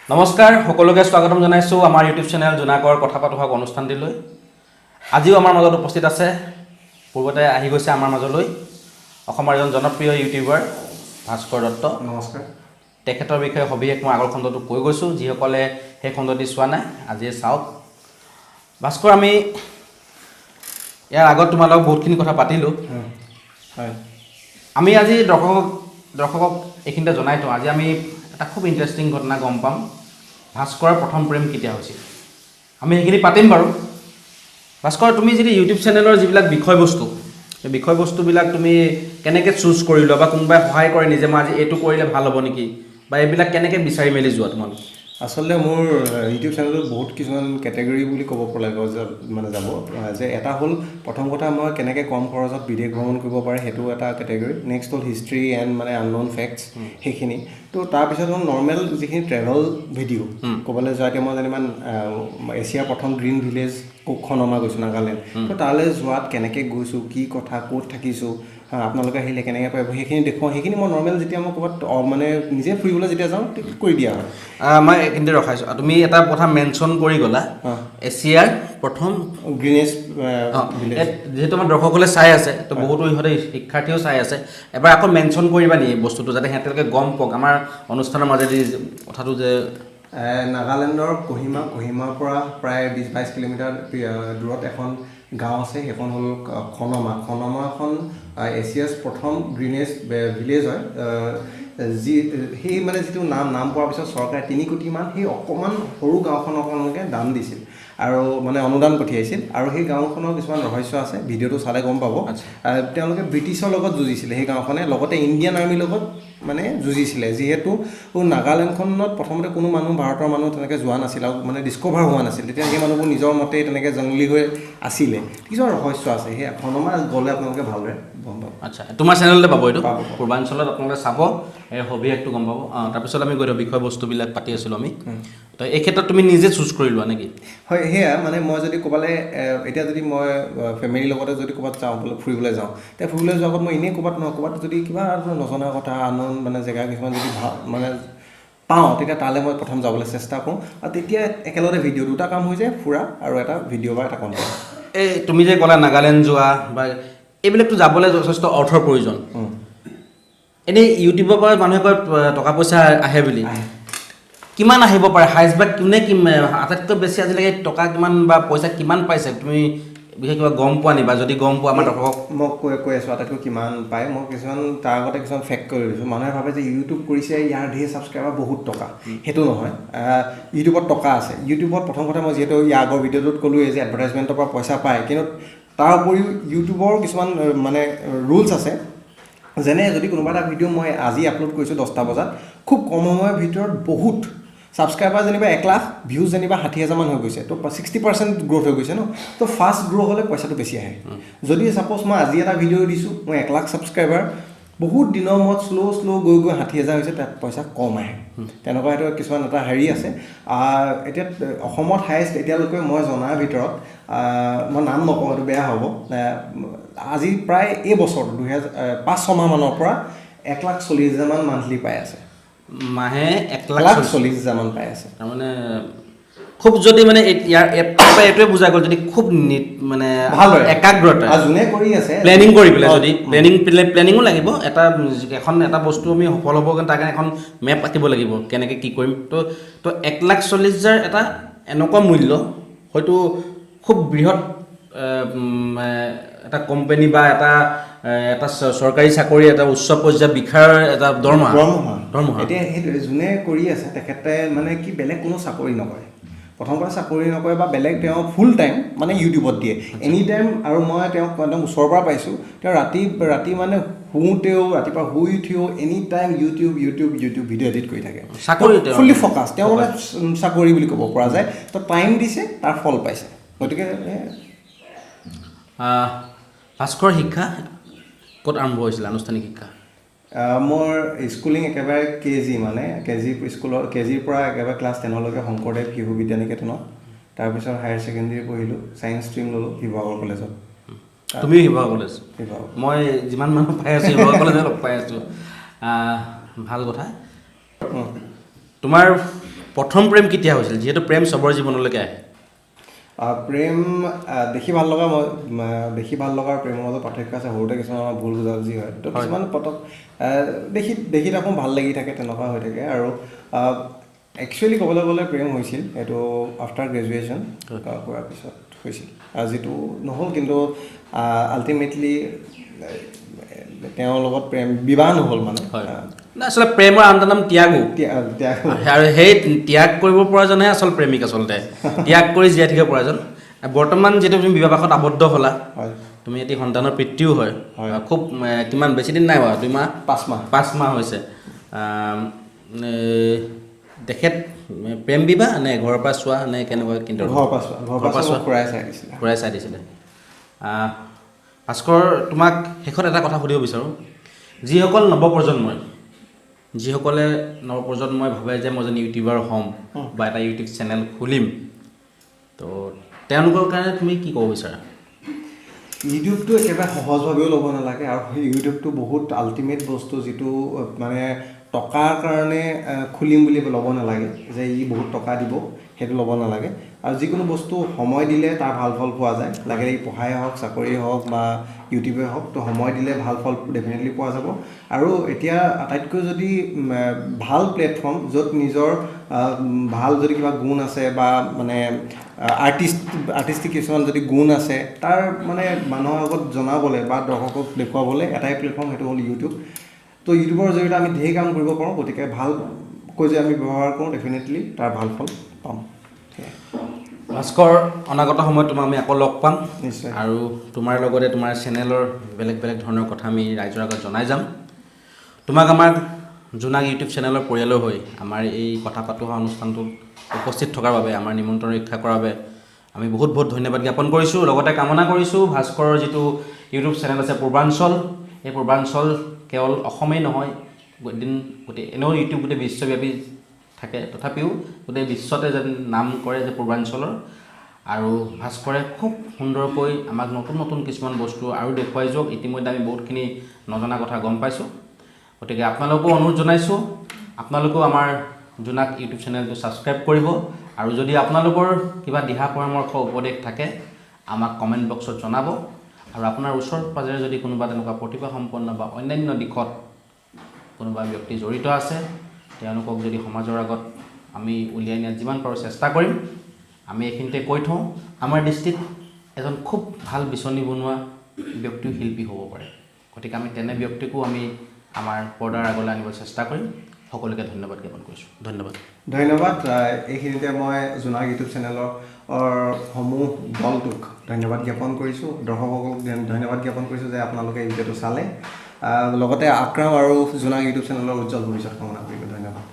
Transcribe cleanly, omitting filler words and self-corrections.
নমস্কাৰ, সকলোকে স্বাগতম জনাইছোঁ আমাৰ ইউটিউব চেনেল জোনাকৰ কথা পাতোঁ হওক অনুষ্ঠানটিলৈ। আজিও আমাৰ মাজত উপস্থিত আছে, পূৰ্বতে আহি গৈছে আমাৰ মাজলৈ, অসমৰ এজন জনপ্ৰিয় ইউটিউবাৰ ভাস্কৰ দত্ত। নমস্কাৰ। তেখেতৰ বিষয়ে সবিশেষ মই আগৰ খণ্ডটো কৈ গৈছোঁ। যিসকলে সেই খণ্ডটি চোৱা নাই, আজিয়ে চাওক। ভাস্কৰ, আমি ইয়াৰ আগত তোমাৰ লগত বহুতখিনি কথা পাতিলোঁ। আমি আজি দৰ্শকক এইখিনিতে জনাই থওঁ, আজি আমি এটা খুব ইণ্টাৰেষ্টিং ঘটনা গম পাম। ভাস্কৰৰ প্ৰথম প্ৰেম কেতিয়া হৈছিল, আমি সেইখিনি পাতিম বাৰু। ভাস্কৰ, তুমি যদি ইউটিউব চেনেলৰ যিবিলাক বিষয়বস্তু, সেই বিষয়বস্তুবিলাক তুমি কেনেকৈ চুজ কৰি লোৱা বা কোনোবাই সহায় কৰে নিজে, মই আজি এইটো কৰিলে ভাল হ'ব নেকি, বা এইবিলাক কেনেকৈ বিচাৰি মেলি যোৱা তোমালোক? আচলতে মোৰ ইউটিউব চেনেলটোত বহুত কিছুমান কেটেগৰী বুলি ক'ব লাগিব মানে যাব যে এটা হ'ল প্ৰথম কথা, মই কেনেকৈ কম খৰচত বিদেশ ভ্ৰমণ কৰিব পাৰে, সেইটো এটা কেটেগৰী। নেক্সট হ'ল হিষ্ট্ৰী এণ্ড মানে আনন'ন ফেক্টছ, সেইখিনি। তো তাৰপিছত হ'ল নৰ্মেল যিখিনি ট্ৰেভেল ভিডিঅ', ক'ৰবালৈ যোৱা। এতিয়া মই যেনিবা এছিয়াৰ প্ৰথম গ্ৰীণ ভিলেজ খনমা গৈছোঁ, নাগালেণ্ড। তো তালৈ যোৱাত কেনেকৈ গৈছোঁ, কি কথা, ক'ত থাকিছোঁ, আপোনালোকে আহিলে কেনেকৈ পাৰিব, সেইখিনি দেখুৱাওঁ। সেইখিনি মই নৰ্মেল যেতিয়া মই ক'ৰবাত মানে নিজে ফুৰিবলৈ যেতিয়া যাওঁ, তেতিয়া কৰি দিয়া হয়। মই এইখিনিতে ৰখাইছোঁ। তুমি এটা কথা মেনশ্যন কৰি গ'লা, এছিয়াৰ প্ৰথম গ্ৰীনেষ্ট ভিলেজ। ইয়াত যিহেতু আমাৰ দৰ্শকসকলে চাই আছে, তো বহুতো ইহঁতে শিক্ষাৰ্থীও চাই আছে, এবাৰ আকৌ মেনশ্যন কৰিবা নেকি বস্তুটো, যাতে সিহঁতে গম পাওক আমাৰ অনুষ্ঠানৰ মাজেদি যে কথাটো যে নাগালেণ্ডৰ কহিমা, কহিমাৰ পৰা প্ৰায় 20-22 কিলোমিটাৰ দূৰত এখন গাঁও আছে, সেইখন হ'ল খনমা। খনমাখন এছিয়াছ প্ৰথম গ্ৰীনেষ্ট ভিলেজ হয়। যি সেই মানে যিটো নাম নাম পোৱাৰ পিছত চৰকাৰে 3 কোটিমান সেই অকণমান সৰু গাঁওখনলৈকে দান দিছিল আৰু মানে অনুদান পঠিয়াইছিল। আৰু সেই গাঁওখনৰ কিছুমান ৰহস্য আছে, ভিডিঅ'টো চালে গম পাব। তেওঁলোকে ব্ৰিটিছৰ লগত যুঁজিছিলে সেই গাঁওখনে, লগতে ইণ্ডিয়ান আৰ্মিৰ লগত মানে যুঁজিছিলে। যিহেতু নাগালেণ্ডখনত প্ৰথমতে কোনো মানুহ, ভাৰতৰ মানুহ তেনেকৈ যোৱা নাছিল আৰু মানে ডিছকভাৰ হোৱা নাছিল, তেতিয়া সেই মানুহবোৰ নিজৰ মতেই তেনেকৈ জংলী হৈ আছিলে। কিছুমান ৰহস্য আছে। সেই খনমা গ'লে আপোনালোকে ভালদৰে গম পাব। আচ্ছা, তোমাৰ চেনেলতে পাব এইটো? পাব। পূৰ্বাঞ্চলত আপোনালোকে চাব, এই সবিশেষটো গম পাব। তাৰপিছত আমি গৈ থাকোঁ, বিষয়বস্তুবিলাক পাতি আছিলোঁ আমি। তো এই ক্ষেত্ৰত তুমি নিজে চুজ কৰি লোৱা নেকি? হয়, সেয়া মানে মই যদি ক'ৰবালৈ, এতিয়া যদি মই ফেমিলিৰ লগতে যদি ক'ৰবাত যাওঁ, বোলে ফুৰিবলৈ যাওঁ, তেতিয়া ফুৰিবলৈ যোৱাৰ আগত মই এনেই ক'ৰবাত নহয়, ক'ৰবাত যদি কিবা নজনা কথা, আননোন মানে জেগা কিছুমান যদি ভাল মানে পাওঁ, তেতিয়া তালৈ মই প্ৰথম যাবলৈ চেষ্টা কৰোঁ আৰু তেতিয়া একেলগতে ভিডিঅ' দুটা কাম হৈ যায়, ফুৰা আৰু এটা ভিডিঅ' বা এটা কণ্টেণ্ট। এই তুমি যে ক'লা নাগালেণ্ড যোৱা বা এইবিলাকতো যাবলৈ যথেষ্ট অৰ্থৰ প্ৰয়োজন। এনেই ইউটিউবৰ পৰা মানুহে কয় টকা পইচা আহে বুলি, কিমান আহিব পাৰে হাইষ্ট, বা কোনে আটাইতকৈ বেছি আজিলৈকে টকা কিমান বা পইচা কিমান পাইছে, তুমি বিশেষ কিবা গম পোৱা নি? বা যদি গম পোৱা, আমাৰ দৰ্শকক মই কৈ কৈ আছোঁ আটাইতকৈ কিমান পায়। মই কিছুমান তাৰ আগতে কিছুমান ফেক্ট কৰি দিছোঁ। মানুহে ভাবে যে ইউটিউব কৰিছে, ইয়াৰ ধেৰ ছাবস্ক্ৰাইবাৰ, বহুত টকা। সেইটো নহয়। ইউটিউবত টকা আছে। ইউটিউবত প্ৰথম কথা, মই যিহেতু ইয়াৰ আগৰ ভিডিঅ'টোত ক'লোৱেই যে এডভাৰটাইজমেণ্টৰ পৰা পইচা পায়, কিন্তু তাৰ উপৰিও ইউটিউবৰ কিছুমান মানে ৰুলছ আছে। যেনে যদি কোনোবা এটা ভিডিঅ' মই আজি আপলোড কৰিছোঁ 10টা বজাত, খুব কম সময়ৰ ভিতৰত বহুত ছাবস্ক্ৰাইবাৰ যেনিবা 1 লাখ, ভিউজ যেনিবা 60 হাজাৰমান হৈ গৈছে, তো 60% গ্ৰ'থ হৈ গৈছে ন। তো ফাষ্ট গ্ৰ' হ'লে পইচাটো বেছি আহে। যদি ছাপ'জ মই আজি এটা ভিডিঅ' দিছোঁ, মই 1 লাখ ছাবস্ক্ৰাইবাৰ, বহুত দিনৰ মূৰত শ্ল' শ্ল' গৈ গৈ 60 হাজাৰ হৈছে, তাত পইচা কম আহে। তেনেকুৱা সেইটো কিছুমান এটা হেৰি আছে। এতিয়া অসমত হায়েষ্ট এতিয়ালৈকে মই জনাৰ ভিতৰত, মই নাম নকওঁ, এইটো বেয়া হ'ব, আজি প্ৰায় এই বছৰটো 2000 5-6 মাহমানৰ পৰা 1,40,000মান মান্থলি পাই আছে। মাহে এক এক লাখ লাখ চল্লিছ চল্লিছ হাজাৰমান পাই আছে। তাৰমানে খুব যদি মানে ইয়াৰ ইয়াৰ পৰা এইটোৱে বুজা গ'ল, যদি খুব নিট মানে ভালদৰে একাগ্ৰতা আৰু যোনে কৰি আছে প্লেনিং কৰি পেলাই, যদি প্লেনিঙো লাগিব, এটা এখন এটা বস্তু আমি সফল হ'ব কাৰণে তাৰ কাৰণে এখন মেপ আঁকিব লাগিব, কেনেকৈ কি কৰিম। তো 1,40,000 এটা এনেকুৱা মূল্য, হয়তো খুব বৃহৎ এটা কোম্পানী বা এটা চৰকাৰী চাকৰি, এটা উচ্চ পৰ্যায়ৰ বিষয়াৰ এটা দৰমহা। দৰমহা। দৰমহা। এতিয়া সেইটোৱে, যোনে কৰি আছে তেখেতে মানে কি বেলেগ কোনো চাকৰি নকৰে, প্ৰথম কথা চাকৰি নকৰে বা বেলেগ, তেওঁ ফুল টাইম মানে ইউটিউবত দিয়ে এনি টাইম। আৰু মই তেওঁক একদম ওচৰৰ পৰা পাইছোঁ, তেওঁ ৰাতি ৰাতি মানে শুওঁতেও, ৰাতিপুৱা শুই উঠিও any time YouTube, YouTube, YouTube, video edit কৰি থাকে। চাকৰি তেওঁ। ফুল্লি ফ'কাছ তেওঁ, মানে চাকৰি বুলি ক'ব পৰা যায়। তো টাইম দিছে, তাৰ ফল পাইছে। গতিকে ভাস্কৰ, শিক্ষা ক'ত আৰম্ভ হৈছিল, আনুষ্ঠানিক শিক্ষা? মোৰ স্কুলিং একেবাৰে কে জি, মানে কে জি স্কুলৰ, কে জিৰ পৰা একেবাৰে ক্লাছ 10লৈকে শংকৰদেৱ শিশু বিদ্যা নিকেতনত। তাৰপিছত হায়াৰ ছেকেণ্ডেৰী পঢ়িলোঁ, ছায়েন্স ষ্ট্ৰীম ল'লোঁ শিৱসাগৰ কলেজত। তুমিও শিৱসাগৰ কলেজ? শিৱসাগৰ। মই যিমান মানুহ পাই আছোঁ, শিৱসাগৰ কলেজে লগ পাই আছোঁ। ভাল কথা। তোমাৰ প্ৰথম প্ৰেম কেতিয়া হৈছিল? যিহেতু প্ৰেম চবৰ জীৱনলৈকে আহে। প্ৰেম দেখি ভাল লগা, মই দেখি ভাল লগাৰ প্ৰেমৰ মাজত পাৰ্থক্য আছে। সৰুতে কিছুমান আমাৰ ভুল বুজাবুজি হয়, তো কিছুমান পটক দেখি দেখি থাকোঁ ভাল লাগি থাকে, তেনেকুৱা হৈ থাকে। আৰু একচুৱেলি ক'বলৈ গ'লে প্ৰেম হৈছিল এইটো আফটাৰ গ্ৰেজুৱেশ্যন কৰাৰ পিছত হৈছিল, যিটো নহ'ল, কিন্তু আল্টিমেটলি তেওঁৰ লগত প্ৰেম বিবাহ নহ'ল মানে। আচলতে প্ৰেমৰ আন এটা নাম ত্যাগো, ত্যাগ, আৰু সেই ত্যাগ কৰিব পৰাজনহে আচল প্ৰেমিক, আচলতে ত্যাগ কৰি জীয়াই থাকিব পৰাজন। বৰ্তমান যিটো তুমি বিবাহত আবদ্ধ হ'লা, তুমি এটি সন্তানৰ পিতৃও হয়, খুব কিমান বেছি দিন নাই হোৱা, 2 মাহ 5 মাহ, 5 মাহ হৈছে। তেখেত প্ৰেম বিবাহ নে ঘৰৰ পৰা চোৱা নে কেনেকুৱা? কিন্তু ঘৰৰ পৰা চোৱা, ঘৰৰ পৰা চোৱা, খুৰাই চাই দিছিলে, খুৰাই চাই দিছিলে। ভাস্কৰ, তোমাক শেষত এটা কথা সুধিব বিচাৰোঁ। যিসকল নৱপ্ৰজন্মই, যিসকলে নৱপ্ৰজন্মই ভাবে যে মই এজন ইউটিউবাৰ হ'ম বা এটা ইউটিউব চেনেল খুলিম, তো তেওঁলোকৰ কাৰণে তুমি কি ক'ব বিচাৰা? ইউটিউবটো একেবাৰে সহজভাৱেও ল'ব নালাগে, আৰু সেই ইউটিউবটো বহুত আল্টিমেট বস্তু, যিটো মানে টকাৰ কাৰণে খুলিম বুলি ল'ব নালাগে, যে ই বহুত টকা দিব সেইটো ল'ব নালাগে। আৰু যিকোনো বস্তু সময় দিলে তাৰ ভাল ফল পোৱা যায়, লাগিলে ই পঢ়াই হওক, চাকৰিয়ে হওক বা ইউটিউবে হওক, তো সময় দিলে ভাল ফল ডেফিনেটলি পোৱা যাব। আৰু এতিয়া আটাইতকৈ যদি ভাল প্লেটফৰ্ম য'ত নিজৰ ভাল যদি কিবা গুণ আছে বা মানে আৰ্টিষ্টিক কিছুমান যদি গুণ আছে, তাৰ মানে মানুহৰ আগত জনাবলৈ বা দৰ্শকক দেখুৱাবলৈ এটাই প্লেটফৰ্ম, সেইটো হ'ল ইউটিউব। তো ইউটিউবৰ জৰিয়তে আমি ঢেৰ কাম কৰিব পাৰোঁ, গতিকে ভালকৈ যে আমি ব্যৱহাৰ কৰোঁ ডেফিনেটলি তাৰ ভাল ফল পাম। ভাস্কৰ, অনাগত সময়ত তোমাক আমি আকৌ লগ পাম নিশ্চয়, আৰু তোমাৰ লগতে তোমাৰ চেনেলৰ বেলেগ বেলেগ ধৰণৰ কথা আমি ৰাইজৰ আগত জনাই যাম। তোমাক আমাৰ জোনাক ইউটিউব চেনেলৰ পৰিয়ালৰ হৈ আমাৰ এই কথা পাতোঁ অনুষ্ঠানটোত উপস্থিত থকাৰ বাবে, আমাৰ নিমন্ত্ৰণ ৰক্ষা কৰাৰ বাবে আমি বহুত বহুত ধন্যবাদ জ্ঞাপন কৰিছোঁ। লগতে কামনা কৰিছোঁ ভাস্কৰৰ যিটো ইউটিউব চেনেল আছে পূৰ্বাঞ্চল, এই পূৰ্বাঞ্চল কেৱল অসমেই নহয়, এদিন গোটেই এনেও ইউটিউব গোটেই বিশ্বব্যাপী থাকে, তথাপিও গোটেই বিশ্বতে যেন নাম কৰে যে পূৰ্বাঞ্চলৰ। আৰু ভাস্কৰে খুব সুন্দৰকৈ আমাক নতুন নতুন কিছুমান বস্তু আৰু দেখুৱাই যাওক। ইতিমধ্যে আমি বহুতখিনি নজনা কথা গম পাইছোঁ, গতিকে আপোনালোকো অনুৰোধ জনাইছোঁ, আপোনালোকেও আমাৰ জোনাক ইউটিউব চেনেলটো ছাবস্ক্ৰাইব কৰিব, আৰু যদি আপোনালোকৰ কিবা দিহা পৰামৰ্শ উপদেশ থাকে আমাক কমেণ্ট বক্সত জনাব। আৰু আপোনাৰ ওচৰ পাজৰে যদি কোনোবা তেনেকুৱা প্ৰতিভাসম্পন্ন বা অন্যান্য দিশত কোনোবা ব্যক্তি জড়িত আছে, তেওঁলোকক যদি সমাজৰ আগত আমি উলিয়াই নিয়াত যিমান পাৰোঁ চেষ্টা কৰিম। আমি এইখিনিতে কৈ থওঁ, আমাৰ দৃষ্টিত এজন খুব ভাল বিচনী বনোৱা ব্যক্তিও শিল্পী হ'ব পাৰে, গতিকে আমি তেনে ব্যক্তিকো আমি আমাৰ পৰ্দাৰ আগলৈ আনিব চেষ্টা কৰিম। সকলোকে ধন্যবাদ জ্ঞাপন কৰিছোঁ। ধন্যবাদ। ধন্যবাদ। এইখিনিতে মই জোনাক ইউটিউব চেনেলৰ সমূহ দলটোক ধন্যবাদ জ্ঞাপন কৰিছোঁ, দৰ্শকসকলক ধন্যবাদ জ্ঞাপন কৰিছোঁ যে আপোনালোকে এই ভিডিঅ'টো চালে। লগতে আক্ৰাম আৰু জোনাক ইউটিউব চেনেলৰ উজ্জ্বল ভৱিষ্যত কামনা কৰিলোঁ। ধন্যবাদ।